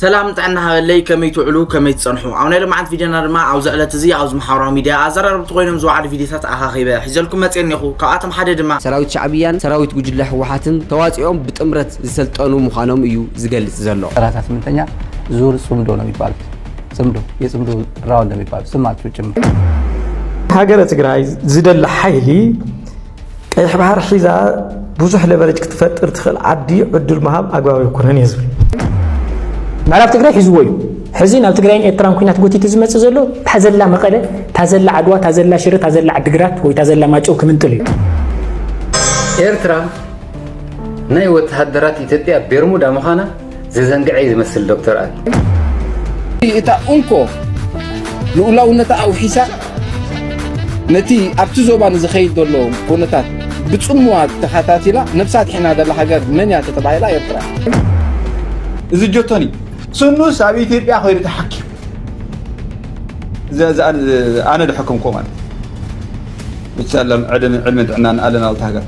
ሰላም ጥዕና ሃበለይ፣ ከመይ ትውዕሉ፣ ከመይ ትጸንሑ? ኣብ ናይ ሎማዓንቲ ቪድዮና ድማ ኣብዚ ዕለት እዚ ኣብዚ ማሕበራዊ ሚድያ ኣዘራረብቲ ኮይኖም ዝወዓሉ ቪድዮታት ኣኻኺበ ሒዘልኩም መጽኤ እኒኹ። ካብኣቶም ሓደ ድማ ሰራዊት ሻዕብያን ሰራዊት ጉጅለ ህወሓትን ተዋፂኦም ብጥምረት ዝሰልጠኑ ምዃኖም እዩ ዝገልጽ ዘሎ። ሰላሳ ስምንተኛ ዙር ጽምዶ ነው የሚባሉት። ጽምዶ፣ የጽምዶ ራውንድ ነው የሚባሉት። ስማቸው ጭምር። ሃገረ ትግራይ ዝደሊ ሓይሊ ቀይሕ ባሕሪ ሒዛ ብዙሕ ለቨረጅ ክትፈጥር ትኽእል ዓዲ ዕድል ምሃብ ኣግባብ ኣይኮነን እየ ዝብል። ምዕራብ ትግራይ ሒዝዎ እዩ። ሕዚ ናብ ትግራይን ኤርትራን ኩናት ጎቲቱ ዝመፅእ ዘሎ ታዘላ መቐለ፣ ታዘላ ዓድዋ፣ ታዘላ ሽረ፣ ታዘላ ዓድግራት ወይ ታዘላ ማጨው ክምንጥል እዩ። ኤርትራ ናይ ወተሃደራት ኢትዮጵያ ቤርሙዳ ምዃና ዘዘንግዐ እዩ ዝመስል ዶክተር ኣብይ። እታ እንኮ ልኡላውነታ ኣውሒሳ ነቲ ኣብቲ ዞባ ንዝኸይድ ዘሎ ኩነታት ብጽምዋ ተኸታቲላ ነብሳ ኣድሒና ዘላ ሃገር መን እያ ተተባሂላ ኤርትራ። እዚ ጆቶኒ ስኑስ ኣብ ኢትዮጵያ ኮይሩ ተሓኪሙ ኣነ ድሕክምኮ ማለት ብቻ ለም ዕድምን ዕድምን ጥዕናን ኣለና ኣብታ ሃገር።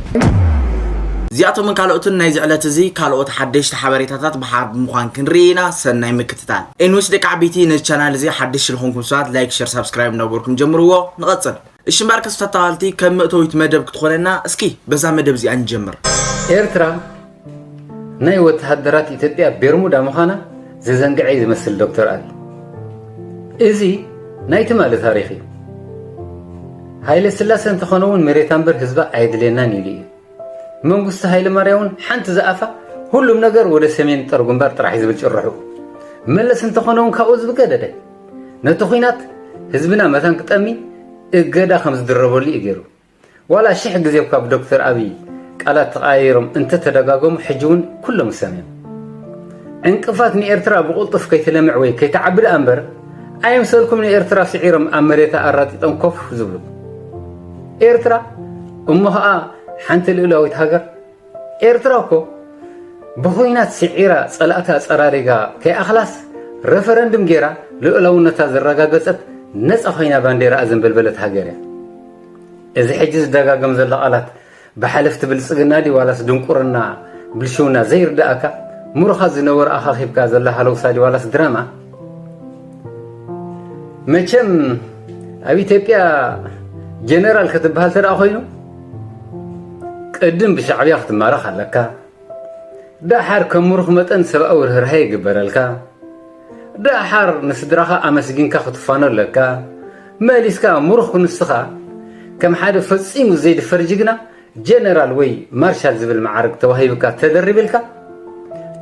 እዚኣቶምን ካልኦትን ናይዚ ዕለት እዚ ካልኦት ሓደሽቲ ሓበሬታታት ብሓር ብምዃን ክንርኢ ኢና። ሰናይ ምክትታል። ኤንዊስ ደቂ ዓበይቲ ነዚ ቻናል እዚ ሓደሽቲ ዝኾንኩም ሰባት ላይክ፣ ሸር፣ ሳብስክራይብ እናገበርኩም ጀምርዎ። ንቐጽል። እሺ እምበኣር ከስታት ተባልቲ ከም መእተዊት መደብ ክትኾነና እስኪ በዛ መደብ እዚኣ ንጀምር። ኤርትራ ናይ ወተሃደራት ኢትዮጵያ ቤርሙዳ ምዃና ዘዘንግዐ እዩ ዝመስል ዶክተር ኣብይ። እዚ ናይ ትማሊ ታሪኽ እዩ። ሃይለ ስላሰ እንተኾነ እውን መሬታ እምበር ህዝባ ኣየድልየናን ኢሉ እዩ። መንግስቱ ሃይለ ማርያም እውን ሓንቲ ዝኣፋ ሁሉም ነገር ወደ ሰሜን ጦር ግንባር ጥራሕ እዩ ዝብል ጭርሑ። መለስ እንተኾነ እውን ካብኡ ዝብገደደ ነቲ ኹናት ህዝብና መታን ክጠሚ እገዳ ከም ዝድረበሉ እዩ ገይሩ። ዋላ ሽሕ ግዜ እኳ ብዶክተር ኣብይ ቃላት ተቐያይሮም እንተተደጋገሙ ሕጂ እውን ኩሎም ሰም እዮም። ዕንቅፋት ንኤርትራ ብቕልጡፍ ከይትለምዕ ወይ ከይትዓቢ ደኣ እምበር ኣይምሰልኩም ንኤርትራ ስዒሮም ኣብ መሬታ ኣራጢጦም ኮፍ ዝብሉ። ኤርትራ እሞ ኸኣ ሓንቲ ልኡላዊት ሃገር ኤርትራ እኮ ብኹናት ስዒራ ጸላእታ ጸራሪጋ ከይኣኽላስ ረፈረንድም ጌራ ልኡላውነታ ዘረጋገጸት ነጻ ኮይና ባንዴራኣ ዘንበልበለት ሃገር እያ። እዚ ሕጂ ዝደጋገም ዘሎ ቃላት ብሓለፍቲ ብልጽግና ድዩ ዋላስ ድንቁርና ብልሽውና ዘይርድኣካ ምሩኻት ዝነበሩ ኣኻኺብካ ዘላ ሃለውሳ ድዩ ዋላስ ድራማ? መቸም ኣብ ኢትዮጵያ ጀነራል ክትበሃል ተደኣ ኮይኑ ቅድም ብሻዕብያ ክትማረኽ ኣለካ። ደሓር ከም ምሩኽ መጠን ሰብኣዊ ርህራሄ ይግበረልካ። ደሓር ንስድራኻ ኣመስጊንካ ክትፋኖ ኣለካ። መሊስካ ምሩኽ ንስኻ ከም ሓደ ፈጺሙ ዘይድፈር ጅግና ጀነራል ወይ ማርሻል ዝብል መዓርግ ተዋሂብካ ተደሪብልካ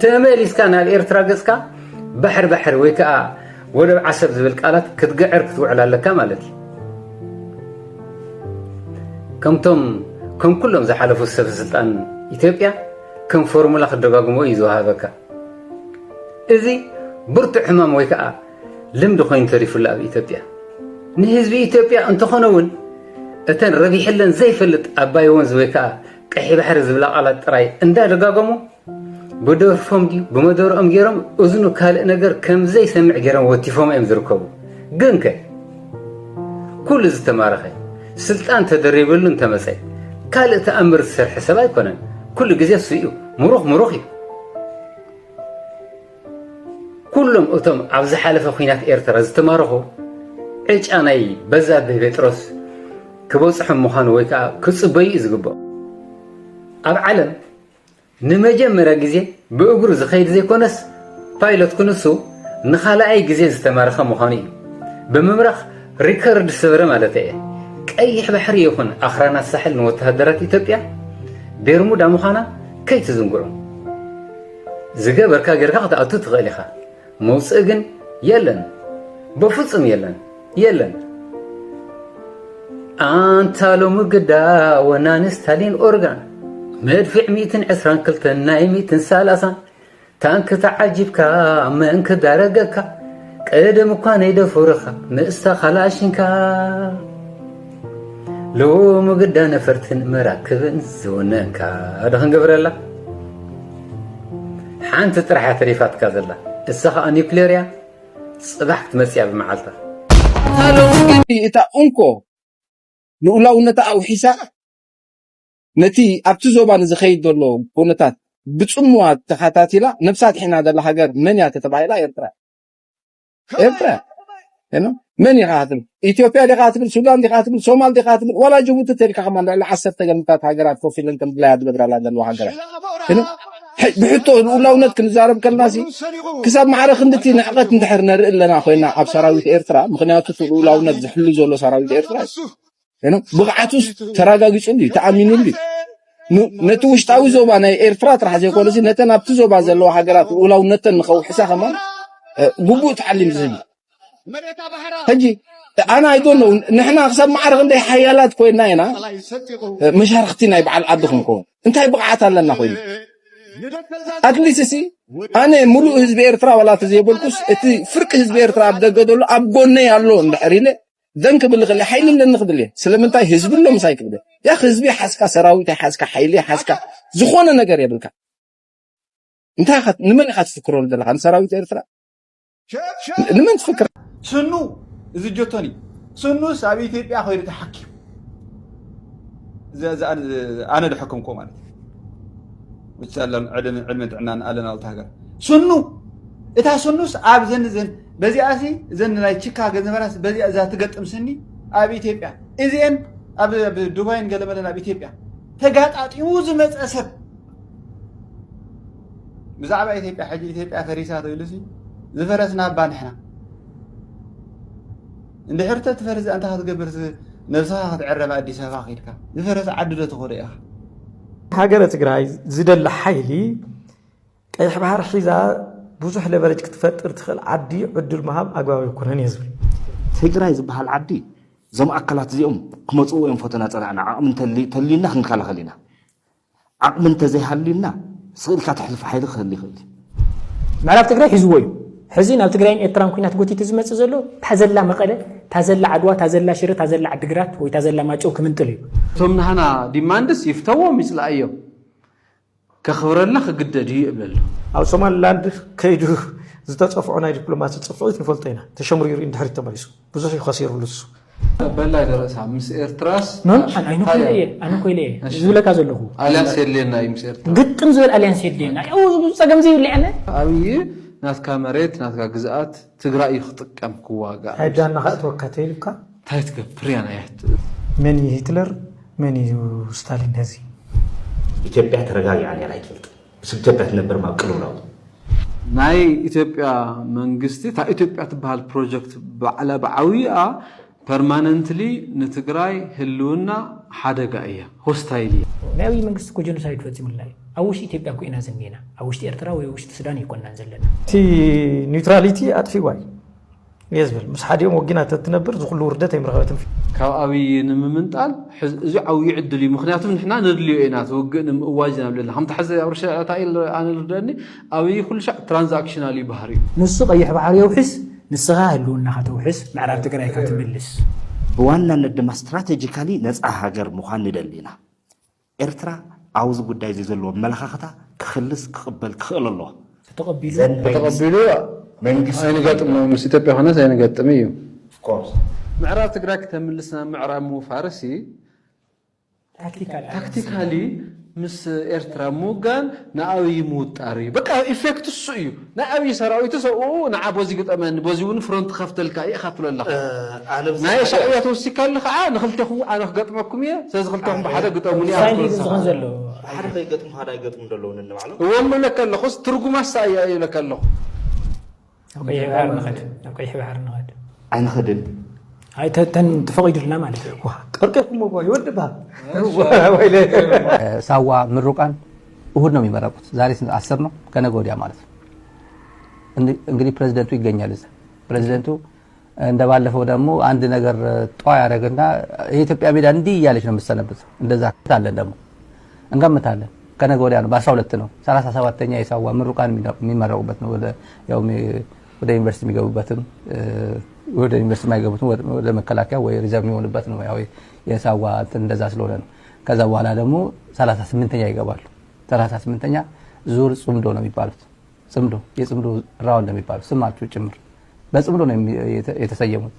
ተመሊስካ ናብ ኤርትራ ገጽካ ባሕሪ ባሕሪ ወይ ከኣ ወደብ ዓሰብ ዝብል ቃላት ክትግዕር ክትውዕል ኣለካ ማለት እዩ። ከምቶም ከም ኩሎም ዝሓለፉ ሰብ ስልጣን ኢትዮጵያ ከም ፎርሙላ ክደጋግሞ እዩ ዝወሃበካ። እዚ ብርቱዕ ሕማም ወይ ከኣ ልምዲ ኮይኑ ተሪፉ ኣሎ ኣብ ኢትዮጵያ። ንህዝቢ ኢትዮጵያ እንተኾነ እውን እተን ረቢሕለን ዘይፈልጥ ኣባይ ወንዝ ወይ ከኣ ቀይሕ ባሕሪ ዝብላ ቃላት ጥራይ እንዳደጋገሙ ብደርፎም ድዩ ብመደርኦም ገይሮም እዝኑ ካልእ ነገር ከም ዘይሰምዕ ገይሮም ወቲፎም እዮም ዝርከቡ። ግንከ ኩሉ ዝተማረኸ ስልጣን ተደሪብሉ እንተመፀ ካልእ ተኣምር ዝሰርሐ ሰብ ኣይኮነን። ኩሉ ግዜ እሱ እዩ ምሩኽ ምሩኽ እዩ። ኩሎም እቶም ኣብ ዝሓለፈ ኲናት ኤርትራ ዝተማረኹ ዕጫ ናይ በዛብህ ጴጥሮስ ክበጽሖም ምዃኑ ወይ ከኣ ክጽበዩ እዩ ዝግብኦም። ኣብ ዓለም ንመጀመርያ ግዜ ብእግሩ ዝኸይድ ዘይኮነስ ፓይሎት ክንሱ ንኻልኣይ ግዜ ዝተማረኸ ምዃኑ እዩ። ብምምራኽ ሪከርድ ዝሰበረ ማለት እየ። ቀይሕ ባሕሪ ይኹን ኣኽራናት ሳሕል ንወተሃደራት ኢትዮጵያ ቤርሙዳ ምዃና ከይትዝንግዑ። ዝገበርካ ጌርካ ክትኣቱ ትኽእል ኢኻ። መውፅኢ ግን የለን። በፍፁም የለን። የለን። ኣንታ ሎሚ ግዳ ወናኒ ስታሊን ኦርጋን መድፍዕ ሚእትን ዕስራን ክልተን ናይ ሚእትን ሰላሳን ታንክ ተዓጂብካ መን ክዳረገካ ቀደም እኳ ነይደፉርኻ ምስታ ካላሽንካ ሎሚ ግዳ ነፈርትን መራክብን ዝውነንካ ዶ ክንገብረላ ሓንቲ ጥራሕ እያ ተሪፋትካ ዘላ እሳ ኸዓ ኒውክሌር እያ ጽባሕ ክትመጽእ እያ ብመዓልታ እታ ሎሚ ግን እታ እንኮ ንኡላውነታ ኣውሒሳ ነቲ ኣብቲ ዞባ ንዝኸይድ ዘሎ ኩነታት ብጽምዋ ተኸታቲላ ነብሳ ድሒና ዘላ ሃገር መን እያ ተተባሂላ? ኤርትራ። ኤርትራ። You know? መን ኢኻ ትብል? ኢትዮጵያ ዲኻ ትብል? ሱዳን ዲኻ ትብል? ሶማል ዲኻ ትብል? ዋላ ጅቡቲ ተልካ ከማን ልዕሊ ዓሰርተ ገምታት ሃገራት ኮፍ ኢለን ከም ድላያ ዝገብራላ ዘለዋ ሃገራት። You know? ሕይ- ብሕቶ ልኡላውነት ክንዛረብ ከለና ሲ ክሳብ ማዕረ ክንድቲ ንዕቐት እንድሕር ነርኢ ኣለና ኮይና ኣብ ሰራዊት ኤርትራ፣ ምኽንያቱ እቲ ልኡላውነት ዝሕሉ ዘሎ ሰራዊት ኤርትራ እዩ። ብቕዓቱስ ተረጋጊጹ እንዲ ተኣሚኑ እንዲ ነቲ ውሽጣዊ ዞባ ናይ ኤርትራ ጥራሕ ዘይኮነሲ ነተን ኣብቲ ዞባ ዘለዋ ሃገራት ልኡላውነተን ንኸውሕሳ ከማን ግቡእ ተዓሊም ዝህብ። ሕጂ ኣነ ኣይዶን ነው ንሕና ክሳብ ማዕረ ክንደይ ሓያላት ኮይና ኢና መሻርክቲ ናይ በዓል ዓዲ ክንከውን እንታይ ብቕዓት ኣለና ኮይኑ ኣትሊስት ሲ ኣነ ሙሉእ ህዝቢ ኤርትራ ዋላ ተዘይበልኩስ እቲ ፍርቂ ህዝቢ ኤርትራ ኣብ ደገ ዘሎ ኣብ ጎነይ ኣሎ እንድሕር ኢለ ዘን ክብል ክእል ሓይሊ ኣለኒ ክብል እየ። ስለምንታይ ህዝቢ ኣሎ ምሳይ ክብል እየ። ያ ህዝቢ ሓዝካ ሰራዊት ሓዝካ ሓይሊ ሓዝካ ዝኾነ ነገር የብልካ። እንታይ ኢኻ ንመን ኢኻ ትፍክረሉ ዘለኻ ንሰራዊት ኤርትራ ንመን ትፍክር? ስኑ እዚ ጆቶኒ ስኑስ ኣብ ኢትዮጵያ ኮይዱ ተሓኪሙ ኣነ ድሐከምኮ ማለት እዩ። ዕድመን ጥዕናን ኣለና ኣብታ ሃገር ስኑ እታ ስኑስ ኣብ ዘን ዘን በዚኣሲ ዘን ናይ ቺካጎ ዝነበራስ በዚኣ እዛ ትገጥም ስኒ ኣብ ኢትዮጵያ እዚኤን ኣብ ዱባይን ገለመለን ኣብ ኢትዮጵያ ተጋጣጢሙ ዝመፀ ሰብ ብዛዕባ ኢትዮጵያ ሕጂ ኢትዮጵያ ፈሪሳ ተብሉሲ ዝፈረስና እባ ንሕና እንድሕር ተትፈርስ እንታይ ክትገብር ነብስኻ ክትዕረብ ኣዲስ ኣበባ ከይድካ ዝፈረስ ዓዲ ዶ ትኸዶ ኢኻ ሃገረ ትግራይ ዝደሊ ሓይሊ ቀይሕ ባሕር ሒዛ ብዙሕ ለቨረጅ ክትፈጥር ትኽእል ዓዲ ዕድል ምሃብ ኣግባብ ኣይኮነን እየ ዝብል። ትግራይ ዝበሃል ዓዲ እዞም ኣካላት እዚኦም ክመፅዎ እዮም ፈተና ፀናዕና ዓቕሚ እንተሊ- ተልዩና ክንከላኸል ኢና። ዓቕሚ እንተዘይሃልዩና ስቕ ኢልካ ተሕልፎ ሓይሊ ክህሉ ይኽእል እዩ። ምዕራብ ትግራይ ሒዝዎ እዩ። ሕዚ ናብ ትግራይን ኤርትራን ኲናት ጎቲቱ ዝመፅእ ዘሎ ታዘላ መቐለ፣ ታዘላ ዓድዋ፣ ታዘላ ሽረ፣ ታዘላ ዓድግራት ወይ ታዘላ ማጨው ክምንጥል እዩ። እቶም ናህና ዲማንድስ ይፍተዎም ይፅላእዮም። ከኽብረላ ክግደድ እዩ እብል ኣለኹ። ኣብ ሶማሊላንድ ከይዱ ዝተፀፍዖ ናይ ዲፕሎማሲ ፅፍዒት ንፈልጦ ኢና። ተሸምሪሩ እዩ ንድሕሪት ተመሊሱ። ብዙሕ እዩ ከሲርሉ እሱ። በላይ ደረሳ ምስ ኤርትራስ ኖን ኣነ ኮይለ እየ ኣነ ኮይለ እየ ዝብለካ ዘለኹ ኣልያንስ የድልየና እዩ ምስ ኤርትራ ግጥም ዝበል ኣልያንስ የድልየና ያው ጸገም ዘይብልዐነ ኣብይ ናትካ መሬት ናትካ ግዝኣት ትግራይ እዩ ክጥቀም ክዋጋእ ኣይዳና ከእትወካ ተይልካ እንታይ ትገብር እያ ናይ መን እዩ ሂትለር መን እዩ ስታሊን ነዚ ኢትዮጵያ ተረጋጊዓ ነራ ኣይትፈልጥ ምስ ኢትዮጵያ ትነብር ኣብ ቅልውላው ናይ ኢትዮጵያ መንግስቲ እታ ኢትዮጵያ ትበሃል ፕሮጀክት ባዕላ ብዓብይኣ permanently ንትግራይ ህልውና ሓደጋ እያ hostile እያ ናይ ኣብይ መንግስቲ እኮ genocide ፈፂሙልና እዩ ኣብ ውሽጢ ኢትዮጵያ እኮ ኢና ዝኒና ኣብ ውሽጢ ኤርትራ ወይ ውሽጢ ሱዳን ኣይኮናን ዘለና እቲ neutrality ኣጥፊዋ እዩ እየ ዝብል ምስ ሓዲኦም ወጊና ተትነብር ዝኩሉ ውርደት ኣይምረኸበትን ካብ ኣብይ ንምምንጣል እዚ ዓብዩ ዕድል እዩ ምክንያቱም ንሕና ነድልዮ ኢና እቲ ውግእ ንምእዋጅ ኢና ብለና ከምቲ ሓዚ ኣብ ርሻ እንታይ ኣነ ዝርደአኒ ኣብይ ኩሉ ሻዕ transactional እዩ ባህሪኡ ንሱ ቀይሕ ባሕሪ የውሕስ ንስኻ ህልውናኻ ተውሕስ ምዕራብ ትግራይ ካብ ትምልስ ብዋናነት ድማ strategically ነፃ ሃገር ምዃን ንደሊ ኢና ኤርትራ ኣብዚ ጉዳይ እዚ ዘለዎ ኣመለኻኽታ ክኽልስ ክቕበል ክኽእል ኣለዎ። ተተቐቢሉ ተተቐቢሉ መንግስቲ ኣይንገጥም ነው ምስ ኢትዮጵያ ኾነስ ኣይንገጥም እዩ። ምዕራብ ትግራይ ክተምልስ ናብ ምዕራብ ምውፋርሲ ታክቲካሊ ምስ ኤርትራ ምውጋን ንኣብይ ምውጣር እዩ። በቃ ኢፌክት እሱ እዩ። ናይ ኣብይ ሰራዊትስ ኣብኡ ንዓ በዚ ግጠመኒ በዚ እውን ፍሮንት ከፍተልካ እየ ኢኻ ትብሎ ኣለኻ። ናይ ሻዕብያ ተወሲካሉ ከዓ ንክልቴኹም ኣነ ክገጥመኩም እየ ስለዚ ክልቴኹም ብሓደ ግጠሙኒ እያ ሳይንቲስት ክትብል ዝኸውን ዘለኻ። ዘሎ ሓደ ከይገጥሙ ሓደ ኣይገጥሙ ዘለውን ንባዕሎም እዎም እብለካ ኣለኹስ ትርጉም ኣሳ እያ እብለካ ኣለኹ። ናብ ቀይሕ ባሕሪ ንኸድ ናብ ቀይሕ ባሕሪ ንኸድ ኣይንኸድን ኣይተተን ተፈቒዱልና ማለት እዩ። ቀርቀርኩሞ እኮ ይወድባ ሳዋ ምሩቃን እሁድ ነው የሚመረቁት። ዛሬ ስንት አስር ነው? ከነገ ወዲያ ማለት ነው። እንግዲህ ፕሬዚደንቱ ይገኛል እዛ። ፕሬዚደንቱ እንደባለፈው ደግሞ አንድ ነገር ጧ ያደረግና የኢትዮጵያ ሜዳ እንዲህ እያለች ነው የምትሰነብተው። እንደዛ አለን ደግሞ እንገምታለን። ከነገ ወዲያ ነው፣ በአስራ ሁለት ነው። ሠላሳ ሰባተኛ የሳዋ ምሩቃን የሚመረቁበት ነው። ወደ ያው ወደ ዩኒቨርሲቲ የሚገቡበትም ወደ ዩኒቨርሲቲ የማይገቡትም ወደ መከላከያ ወይ ሪዘርቭ የሚሆኑበት ነው። ያው የሳዋ እንትን እንደዛ ስለሆነ ነው። ከዛ በኋላ ደግሞ ሠላሳ ስምንተኛ ይገባሉ። ሠላሳ ስምንተኛ ዙር ጽምዶ ነው የሚባሉት። ጽምዶ የጽምዶ ራውንድ ነው የሚባሉት ስማቸው ጭምር በጽምዶ ነው የተሰየሙት።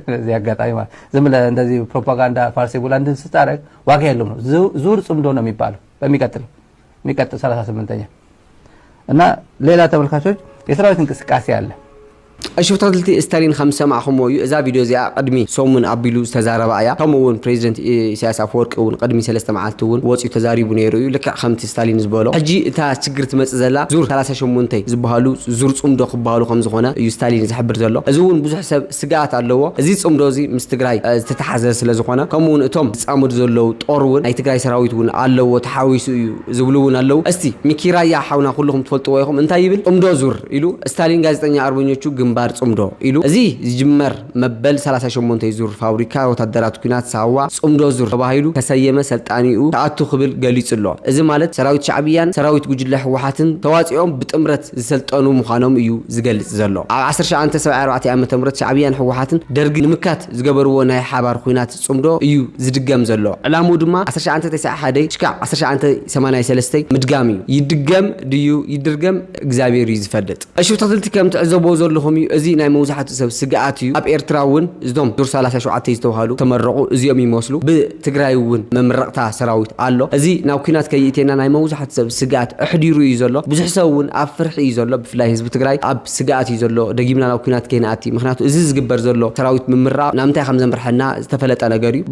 በዚህ አጋጣሚ ማለት ዝም ብለህ እንደዚህ ፕሮፓጋንዳ ፋርሴ ቡላንድን ስታደርግ ዋጋ የለውም ነው። ዙር ጽምዶ ነው የሚባለው በሚቀጥለው የሚቀጥል ሰላሳ ስምንተኛ እና ሌላ ተመልካቾች የሰራዊት እንቅስቃሴ አለ። እሺ ተኸታተልቲ፣ ስታሊን ከም ዝሰማዕኹምዎ እዩ። እዛ ቪድዮ እዚኣ ቅድሚ ሰሙን ኣቢሉ ዝተዛረባ እያ። ከምኡ እውን ፕሬዚደንት ኢሳያስ ኣፈወርቂ እውን ቅድሚ ሰለስተ መዓልቲ እውን ወፂኡ ተዛሪቡ ነይሩ እዩ። ልክዕ ከምቲ ስታሊን ዝበሎ ሕጂ እታ ችግር ትመፅእ ዘላ ዙር ሰላሳ ሸሞንተ ዝበሃሉ ዙር ፅምዶ ክበሃሉ ከም ዝኾነ እዩ ስታሊን ዝሕብር ዘሎ። እዚ እውን ብዙሕ ሰብ ስግኣት ኣለዎ። እዚ ፅምዶ እዚ ምስ ትግራይ ዝተተሓዘ ስለ ዝኾነ፣ ከምኡ እውን እቶም ዝፃመዱ ዘለዉ ጦር እውን ናይ ትግራይ ሰራዊት እውን ኣለዎ፣ ተሓዊሱ እዩ ዝብሉ እውን ኣለዉ። እስቲ ሚኪ ራያ ሓውና ኩልኹም ትፈልጥዎ ኢኹም፣ እንታይ ይብል? ፅምዶ ዙር ኢሉ ስታሊን ጋዜጠኛ ኣርበኞቹ ግንባር ፅምዶ ኢሉ። እዚ ዝጅመር መበል ሰላሳ ሸሞንተ ዙር ፋብሪካ ወታደራት ኩናት ሳዋ ፅምዶ ዙር ተባሂሉ ተሰየመ፣ ሰልጣኒኡ ተኣቱ ክብል ገሊጹ ኣሎ። እዚ ማለት ሰራዊት ሻዕብያን ሰራዊት ጉጅለ ህወሓትን ተዋፂኦም ብጥምረት ዝሰልጠኑ ምዃኖም እዩ ዝገልጽ ዘሎ። ኣብ ዓሰርተ ትሽዓተ ሰብዓ ኣርባዕተ ዓመተ ምህረት ሻዕብያን ህወሓትን ደርጊ ንምካት ዝገበርዎ ናይ ሓባር ኩናት ፅምዶ እዩ ዝድገም ዘሎ። ዕላምኡ ድማ ዓሰርተ ትሽዓተ ተስዓ ሓደ ሽካዕ ዓሰርተ ትሽዓተ ሰማንያ ሰለስተ ምድጋም እዩ። ይድገም ድዩ ይድርገም እግዚኣብሔር እዩ ዝፈልጥ። እሺ ተኸታተልቲ፣ ከም ትዕዘብዎ ዘለኹም እዩ፣ እዚ ናይ መብዛሕትኡ ሰብ ስግኣት እዩ። ኣብ ኤርትራ እውን እዞም ዙር ሰላሳ ሸውዓተ ዝተባሃሉ ተመረቑ እዚኦም ይመስሉ። ብትግራይ እውን መምረቕታ ሰራዊት ኣሎ። እዚ ናብ ኩናት ከይእቴና ናይ መብዛሕትኡ ሰብ ስግኣት ኣሕዲሩ እዩ ዘሎ። ብዙሕ ሰብ እውን ኣብ ፍርሒ እዩ ዘሎ። ብፍላይ ህዝቢ ትግራይ ኣብ ስግኣት እዩ ዘሎ። ደጊምና ናብ ኩናት ከይንኣቲ፣ ምክንያቱ እዚ ዝግበር ዘሎ ሰራዊት ምምራቕ ናብ ምንታይ ከም ዘምርሐና ዝተፈለጠ ነገር እዩ።